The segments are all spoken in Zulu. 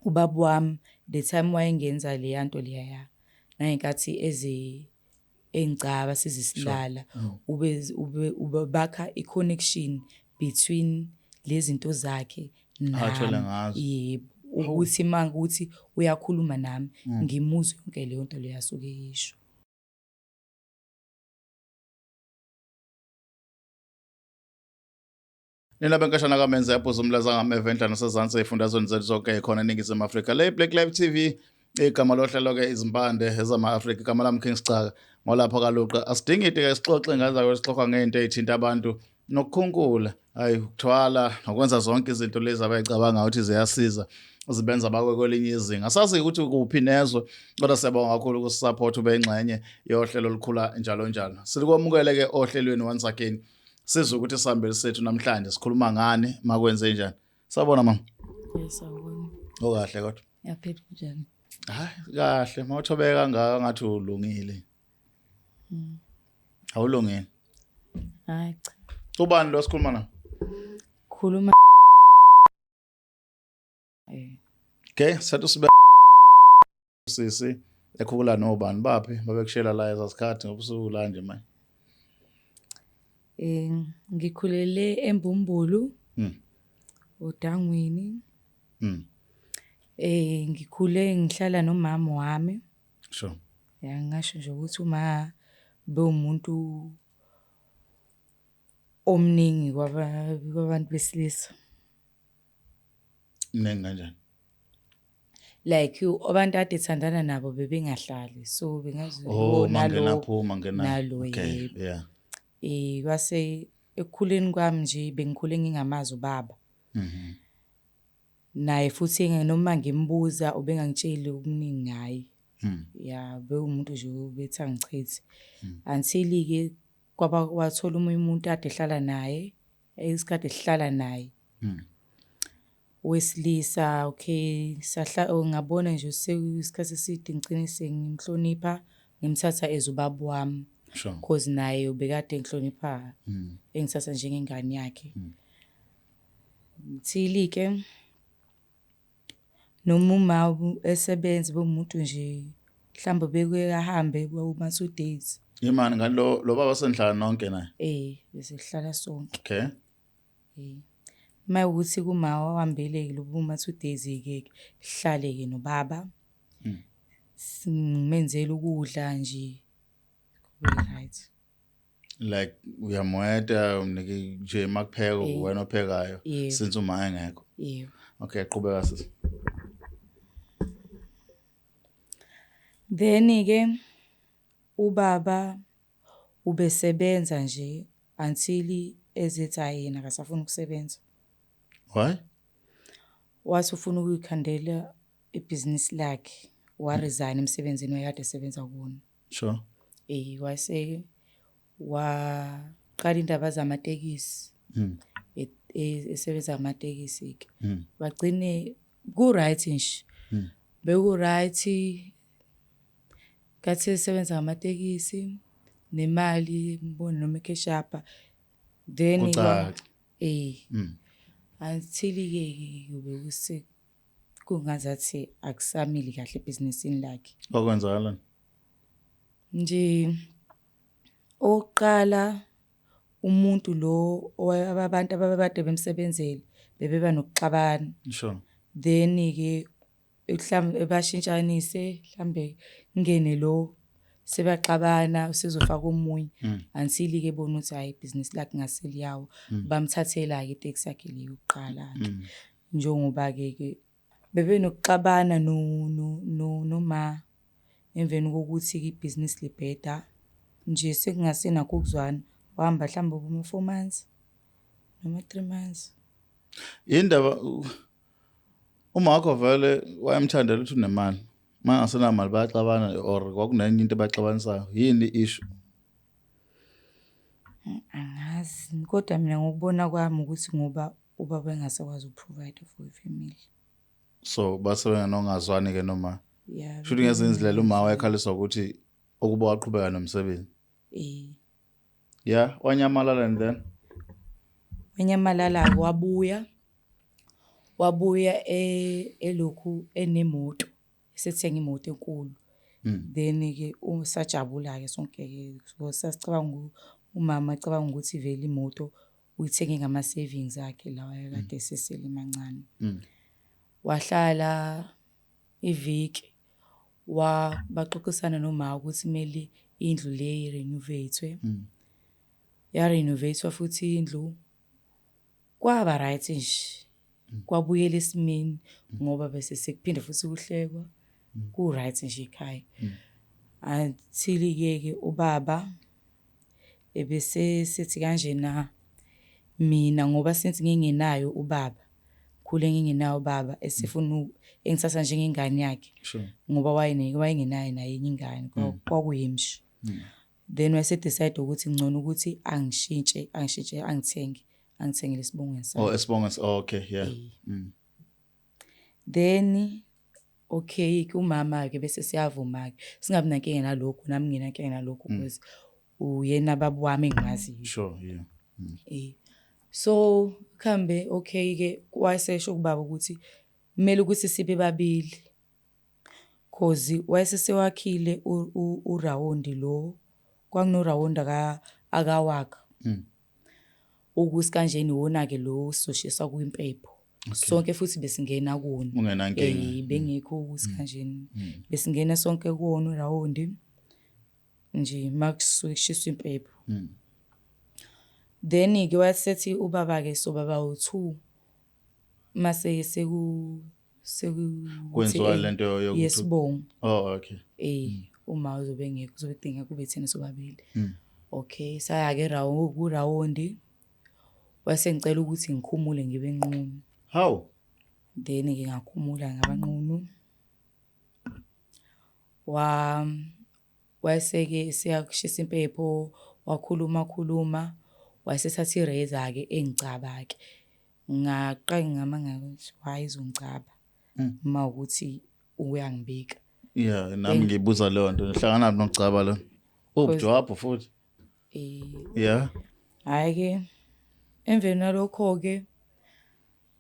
Ubaba wami the time wayengenza leya nto leyaya nangenkathi eze engicaba size silala ube ube ubakha i-connection between lezinto zakhe Athwele nami. ngazo. Yebo, ukuthi mangukuthi uyakhuluma nami ngimuzwe yonke leyo nto leyo asuke eyisho. Nina benkashana kamenze yaphuza umlaza ngameva enhla nasezansi ey'fundazweni zethu zonke khona eNingizimu Afrika. Le Black Life TV igama lohlelo-ke izimpande ezama-Afrika, igama lami King Sicaka ngolapha kaLuqa. Asidingi into-ke sixoxe ngazayo sixoxa ngey'nto ey'thinta abantu nokukhunkula, hayi ukuthwala nokwenza zonke izinto lezi abayicabanga ukuthi ziyasiza zibenza bakwe kwelinye izinga. Asazi ukuthi kuphi nezwe kodwa siyabonga kakhulu ukusupport ube ingxenye yohlelo olukhula njalo njalo. Silikwamukele-ke ohlelweni once again. Sizwe ukuthi isihambeli sethu namhlanje sikhuluma ngani makwenze njani. Sawubona mama. Yes, sawubona. Okahle kodwa. Yaphila njani? Hayi kahle, mawuthobeka kangaka ngathi ulungile. Awulungile. Hayi cha. Ubani lo sikhuluma naye? Khuluma eh Okay, sethu sibe sisi ekhula nobani baphi babekushela la ezasikhathi ngobusuku la nje manje. Eh ngikhulele eMbumbulu. Odangwini. Eh ngikhule ngihlala nomama wami. Sure. Ya ngingasho nje ukuthi uma bewumuntu omningi kwabantu besilisa. Mningi kanjani? Like abantu ade ethandana nabo bebengahlali so bengazi Oh, lo mangena nalo phuma ngena. nalo Okay, yebo. yeah. Eh kwase ekukhuleni kwami nje bengikhule ngingamazi ubaba. Naye futhi noma ngimbuza ubengangitsheli okuningi ngaye. Ya bewumuntu nje obethi angichithe. Until-ke kwaba wathola omunye umuntu ade ehlala naye esikade sihlala naye. Wesilisa okay sahla oh, ngabona nje sekuyisikhathi eside ngigcine sengimhlonipha ngimthatha as ubaba wami. Sure. Cause naye ubekade engihlonipha engithatha njengengane yakhe. Ngithili-ke noma uma esebenza bewumuntu nje mhlawumbe bekuye ahambe kuma-two days. Imani ngani lo lo baba senihlala nonke naye? Eh bese sihlala sonke. Okay. Eh. Uma ukuthi kuma wahambile-ke lobu ma-two days-ke sihlale-ke nobaba. Ngimenzele ukudla nje kube right. Like uyamweta umnike nje makupheka Eh. wena ophekayo Yebo. since uma engekho. Yebo. Okay, qhubeka sisi. Then ke ubaba ubesebenza nje until ezethi hhayi yena akasafuni ukusebenza. Why? Wathi ufuna ukuyikhandela ibhizinisi lakhe, wa-resign emsebenzini wayekade esebenza kuwona. Sure. Eh wase waqala indaba zamatekisi. Esebenza amatekisi ke. Bagcine ku right nje. Beku right kathi esebenza ngamatekisi nemali ngibone noma ecash up then Kucaca. eh until ke kube kuse kungazathi akusamili kahle ebhizinisini lakhe. Okwenzakalani? Nje okokuqala umuntu lo abantu ababekade bemsebenzela bebeba nokuxabana. Sure. Then-ke mhlawumbe bashintshanise mhlambe kungene lo sebaxabana usezofaka omunye until-ke ebona ukuthi hhayi ibhizinisi lakhe ngase liyawa. Bamthathela-ke iteksi yakhe le yokuqala-ke. Njengoba-ke ke bebenokuxabana noma emveni kokuthi-ke ibhizinisi libheda nje sekungasenakho ukuzwana wahamba mhlawumbe boma-four months noma 3 months. Indaba uma wakho vele wayemthandela ukuthi unemali. Uma engasenamali bayaxabana or kwakunenye into ebaxabanisayo. Yini i-issue? Angazi kodwa mina ngokubona kwami ukuthi ngoba ubaba engasakwazi ukuprovide for ifamily. So base benganongazwani ke noma. Yeah. Shuthi ngezinye izindlela uma wayekhaliswa ukuthi ukuba waqhubeka nomsebenzi. Eh. Yeah, wanyamalala and then wanyamalala wabuya. Wabuya elokhu enemoto, esethenga imoto enkulu. Then-ke sajabula-ke sonke-ke, sasicabanga umama ecabanga ukuthi vele imoto uyithenge ngama-savings akhe lawa akade esesele emancane. Wahlala iviki, baxoxisana noma ukuthi kumele indlu le i-renovate-we. Ya-renovate-wa futhi indlu, kwaba right nje. Kwabuyela esimeni ngoba bese sekuphinde futhi kuhlekwa, ku-right nje ekhaya. Until-ke ke ubaba ebese sethi kanjena, mina ngoba since ngingenayo ubaba, ngikhule ngingenaye ubaba, esefuna engithatha njengengane yakhe ngoba wayengenayo naye enye ingane, kwakuyimi nje. Then wase-decide ukuthi ngcono ukuthi angishintshe, angishintshe, angithenge, angithengele esibongweni sakhe. Oh, esibongweni, oh, okay, yeah. Then okay ke umama ke bese siyavuma ke, singabi nankinga nalokho, nami nginenkinga nalokho because uyena baba wami engimaziyo. So kuhambe okay ke, wayesesho kubaba ukuthi kumele ukuthi sibe babili, cause wayesesewakhile urawundi lo, kwakunorawundi akawakha. Ukuthi kanjena iwona ke lo sizoshisa kwimpepho. Sonke futhi besingena kuwona. Ungenankinga. Bengekho ukuthi kanjena. Besingena sonke kuwona urawundi nje makusuke kushiswa impepho. Then ke wayesethi ubaba ke sobaba u2 mase seku Kwenziwa lento yokuthi yesibongo. Oh, okay. Uma uzobe ngekho kuzobe kudingeka kube thina sobabili. Okay, saya ke ku rawundi. Wase ngicela ukuthi ngikhumule ngibe nqunu. How? Then ke ngakhumula ngaba nqunu. Wase ke siyakushisa impepho, wakhuluma khuluma, wasethatha i-razor ke engicaba ke. Ngaqala ngama ngathi why izongicaba? Uma ukuthi uyangibika. Yeah, nami ngibuza leyo nto. Nihlangana nokugcaba lo. Ubujwabhu futhi. Hayi ke, emveni kwalokho ke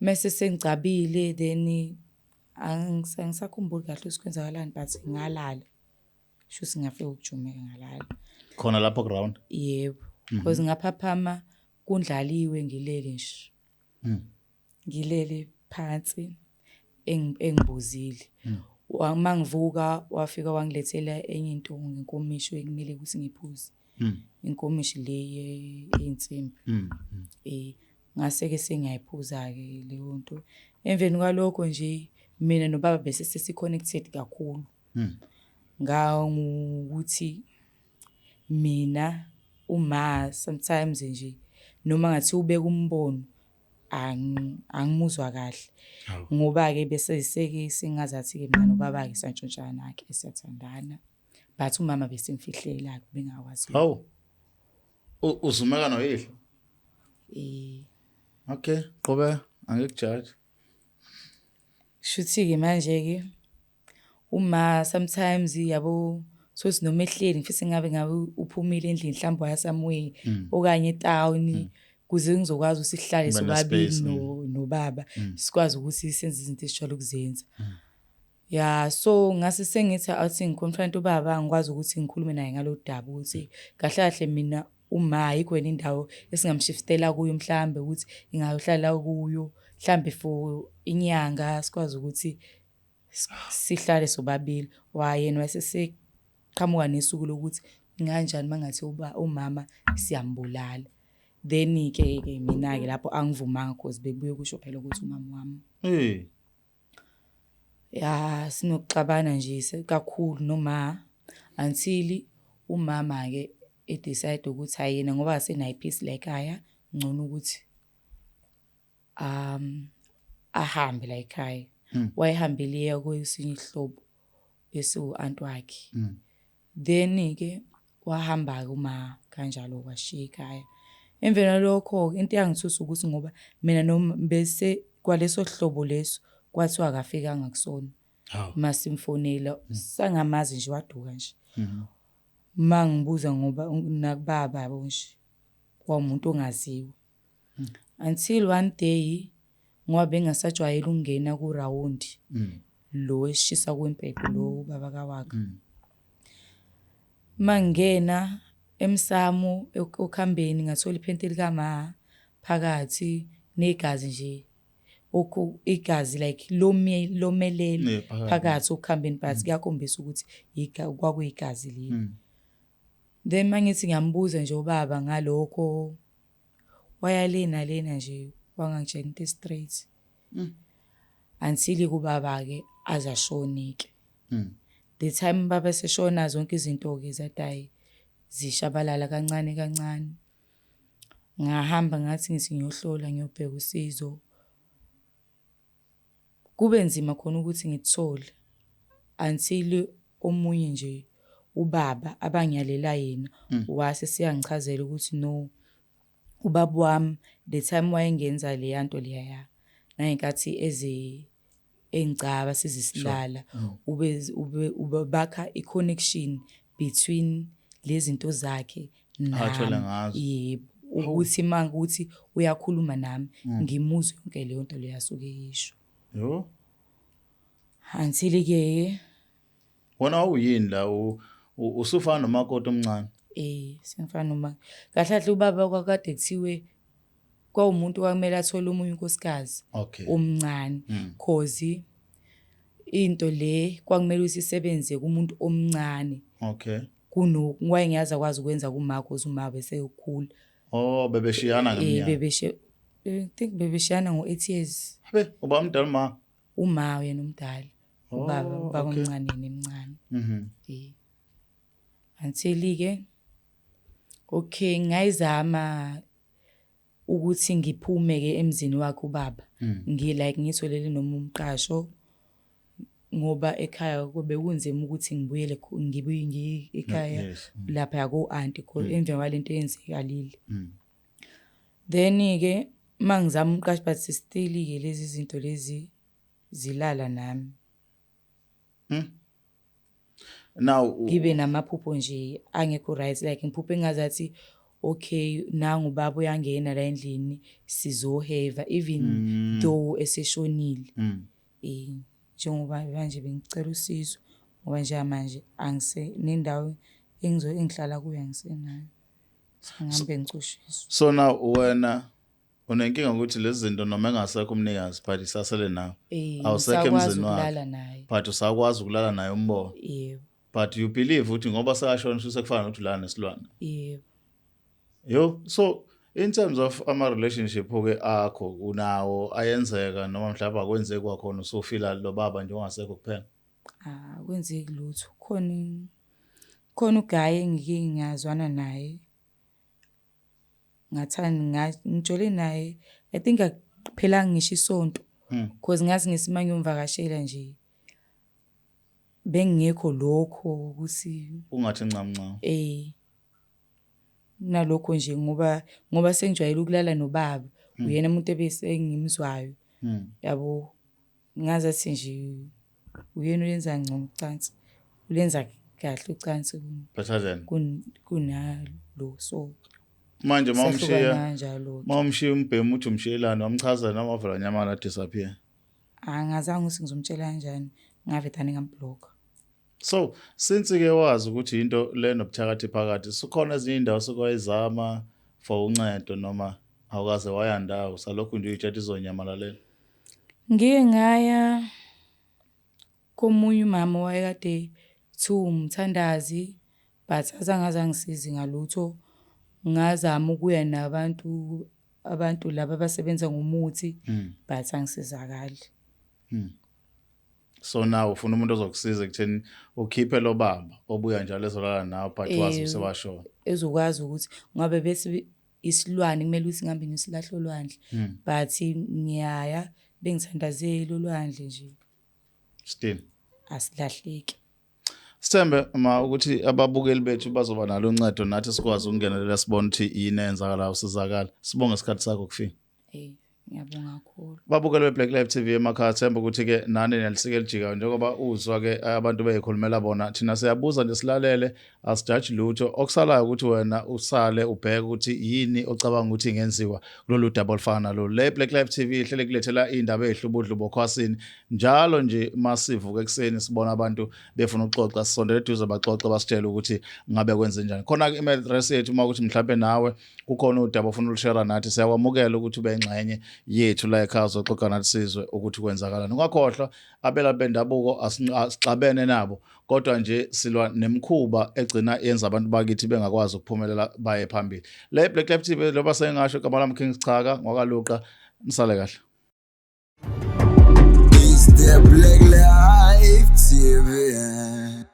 mase sengicabile, then angisakhumbuli kahle ukuthi kwenzakalani, but ngalala. Shuthi ngafika ukujumeka ngalala. Khona lapho ground. Yebo. Because ngaphaphama kundlaliwe ngilele nje. Ngilele phansi engibuzile. Mangivuka wafika wangilethela enye into ngenkomishi ekumele ukuthi ngiphuze. Inkomishi le eyinsimbi. Ngase ke sengiyayiphuza ke leyo nto. Emveni kwalokho nje mina nobaba bese sesi-connected kakhulu. Ngangukuthi mina uma sometimes nje noma ngathi ubeka umbono angimuzwa kahle. Ngoba ke bese seke singazathi ke mina nobaba ke santshontshana ke siyathandana. But umama besimfihlela ke bengakwazi. Hawu. Uzumeka noyihlo? Eh. Okay, qhubeka, angikujaji. Shuthi ke manje ke uma sometimes yabo sothi noma ehleli ngifise ngabe ngabe uphumile endlini mhlawumbe waya somewhere okanye etown kuze ngizokwazi ukuthi sihlale Ube sobabili ne-space, nobaba sikwazi ukuthi senze izinto esijwayele ukuzenza. Ya, so ngase sengithi awuthi ngi-confront ubaba, ngikwazi ukuthi ngikhulume naye ngalolu daba ukuthi kahle kahle mina uma ayikho yena indawo esingamshiftela kuyo mhlambe ukuthi ingayohlala kuyo mhlambe for inyanga sikwazi ukuthi sihlale sobabili. Wayena wayeseqhamuka nesuku lokuthi kanjani mangathi uba umama siyambulala. Then ke ke mina ke lapho angivumanga cause bekubuye kusho phela ukuthi umama wami. Ya, sinokuxabana nje kakhulu noma until umama ke e-decide ukuthi hayi yena ngoba asenayo peace la ekhaya, ngcono ukuthi ahambe la ekhaya. Wayehambile eya kwesinye isihlobo esiwu-anti wakhe. Then ke wahamba ke uma kanjalo washiya ekhaya. Emveni kwalokho into eyangithusa ukuthi ngoba mina noma bese kwaleso hlobo leso kwathiwa akafikanga kusona. Masimfonela sangamazi nje waduka nje. Mangibuza ngoba nakubaba yabo nje kwawumuntu ongaziwa. Until one day Ngoba bengingasajwayele ukungena kurawundi lo eshisa kwempepho lo ubaba kawakhe. Mangingena emsamo okhambeni ngathola iphenti likama phakathi negazi nje. Igazi like lomelele phakathi. Phakathi okuhambeni, but kuyakhombisa ukuthi kwakuyigazi leli. Then mangithi ngiyambuza nje ubaba ngalokho, waya le nalena nje, wangangitshela into straight. Until kubaba-ke aze ashone-ke. The time baba seshona, zonke izinto-ke zathi hhayi, zishabalala kancane kancane. Ngahamba ngathi ngithi ngiyohlola, ngiyobheka usizo. Kube nzima khona ukuthi ngikuthole until omunye nje ubaba abangiyalela yena wase seyangichazela ukuthi no, ubaba wami the time wayengenza leya nto leyaya nangenkathi eze engicaba size silala, ube ube bakha i-connection between lezi zinto zakhe Athole nami. Ngazo. Yebo, ukuthi mangukuthi uyakhuluma nami, ngimuzwe yonke leyo nto leyo asuke eyisho. Yo. Until ke Wona wawuyini la usufana nomakoti omncane? Eh, sengifana noma kahle kahle ubaba kwakade kuthiwe kwawumuntu kwakumele athole omunye unkosikazi omncane, cause into le kwakumele ukuthi isebenze kumuntu omncane kuno wayengaze akwazi ukwenza kuma, cause uma bese yokukhula. Oh, bebeshiyana ngeminyaka. Bebeshe, I think bebeshiyana ngo-8 years. Be uba mdala ma. Uma yena umdala, ubaba ubaba omncane, yena emncane. Until ke okay, ngayizama ukuthi ngiphume ke emzini wakhe ubaba, ngi like ngitholele noma umqasho, ngoba ekhaya kube kunzima ukuthi ngibuyele ngibuye ngiye ekhaya lapha ko auntie emva kwalento eyenzekalile. Then ke mangizama umqasho, but still ke lezi zinto lezi zilala nami. Now Ngibe namaphupho nje angekho right, like ngiphuphe engazathi okay, nangu ubaba uyangena la endlini, sizoheva, even though eseshonile. Njengoba manje bengicela usizo, ngoba njengamanje angise nendawo engihlala kuyo, angisenayo, sengihambe ngicushiswa. So now wena unenkinga ukuthi lezi zinto noma engasekho umnikazi, but isasele nawe. Awusekho Ngisakwazi emzini wakhe. Ukulala naye. But usakwazi ukulala naye umbone. Yebo. But you believe ukuthi ngoba sekashona sekufana nokuthi ulala nesilwane. Yebo. Yo, so in terms of ama relationship ke akho unawo, ayenzeka noma mhlawumbe akwenzeki kwakhona, usufila lo baba nje ongasekho kuphela? Ah, akwenzeki lutho. Khona u-guy engike ngazwana naye. Ngathanda ngijole naye. I think akuphelanga ngisho isonto. Cause ngathi ngithi mangiyomvakashela nje, bengingekho lokho ukuthi Ungathi ncam ncam. Nalokho nje ngoba sengijwayele ukulala nobaba, uyena umuntu ebese ngimzwayo. Yabo, ngazathi nje uyena oyenza ngcono ucansi. Ulenza kahle ucansi Better than. Kunalo, so Manje sahlukana mawumshiya kanjalo. Mawumshiya umbhemu, uthi umshiyelani, wamchaza noma wavela nyamala disappear? Angazange ukuthi ngizomtshela kanjani, ngavedane ngam-block. So since ke wazi ukuthi into le nobuthakathi phakathi, sikhona ezinye indawo sokwayizama for uncedo noma awukaze waya ndawo, salokhu nje uyitshela izonyamalalela? Ngike ngaya komunye umama owayekade kuthiwa umthandazi, but azange aze angisize ngalutho. Ngazama ukuya nabantu, abantu laba abasebenza ngomuthi, but angisizakali. So now ufuna umuntu ozokusiza ekutheni ukhiphe lo baba obuya njalo ezolala nawe, but wazi usewashona. Ezokwazi ukuthi ngoba bese isilwane kumele ukuthi ngihambe ngiyosilahla olwandle, but ngiyaya bengithandazela olwandle nje, Still. Asilahleki. Sithembe ma ukuthi ababukeli bethu bazoba nalo uncedo, nathi sikwazi ukungenelela, sibone ukuthi yini eyenzakalayo, usizakala. Sibonge isikhathi sakho kufika. Eh. Ngiyabonga kakhulu. Babukeli be-Black Life TV emakhaya, themba ukuthi-ke nani niyalisike elijikayo njengoba uzwa-ke abantu beyikhulumela bona. Thina siyabuza nje, silalele, asijaji lutho. Okusalayo ukuthi wena usale ubheke ukuthi yini ocabanga ukuthi ingenziwa kulolu daba olufana nalolu. Le Black Life TV ihlele kulethela iy'ndaba ey'hlubudlubo okhwasini njalo nje. Masivuka ekuseni sibona abantu befuna ukuxoxa, sisondele eduze, baxoxe, basitshele ukuthi ngabe kwenze njani. Khona-ke i-email address yethu, uma ukuthi mhlawumbe nawe kukhona udaba ofuna ulushera nathi, siyakwamukela ukuthi ube ingxenye yethu la ekhaya, uzoxoxa nathi, sizwe ukuthi kwenzakalani. Ungakhohlwa, abelaphi bendabuko asixabene nabo, kodwa nje silwa nemikhuba egcina yenza abantu bakithi bengakwazi ukuphumelela baye phambili. Le Black Life TV, loba sengasho, igama lami King Sichaka ngwakaluqa. Nisale kahle. It's the Black Life TV.